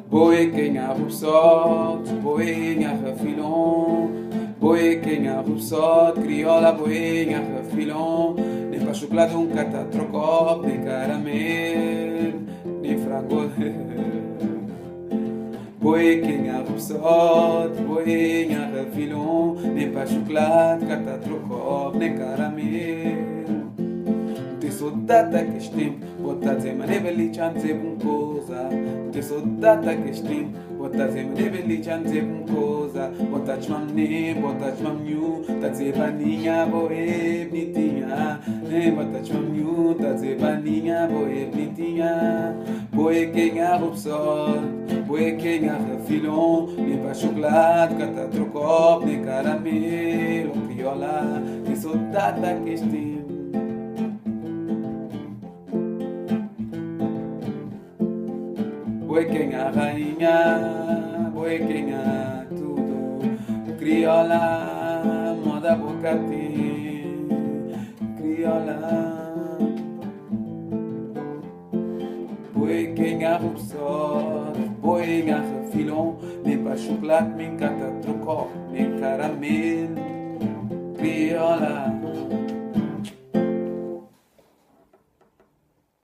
Bo é quem a rupsot, bo é nha refilon. Bo é quem a rupsot, crioula, bo é nha refilon. Nem pa chocolate um cata trocop, nem caramelo, nem frango. Bo é quem a rupsot, bo é nha refilon. Nem pa chocolate cata trocop, nem caramelo. Te saudade que este tempo, bota dizer mané beli chance um coisa. Te saudade que este tempo, bota dizer mané beli chance um coisa. Bota chmam ne, bota chmam nhu, tá dizer baninha boe bonitinha. Ne bota chmam nhu, tá dizer baninha boe bonitinha. Boe quem a rupsol, boe quem a refilon, nem pa chocolate, cata trocop, nem caramelo, crioula. Te saudade que este tempo. Boi quem a rainha, boi quem a tudo. Crioula, moda boca tem. Crioula. Boi quem a rupsot, boi a refilon, nem pa chocolate, nem cata trocó.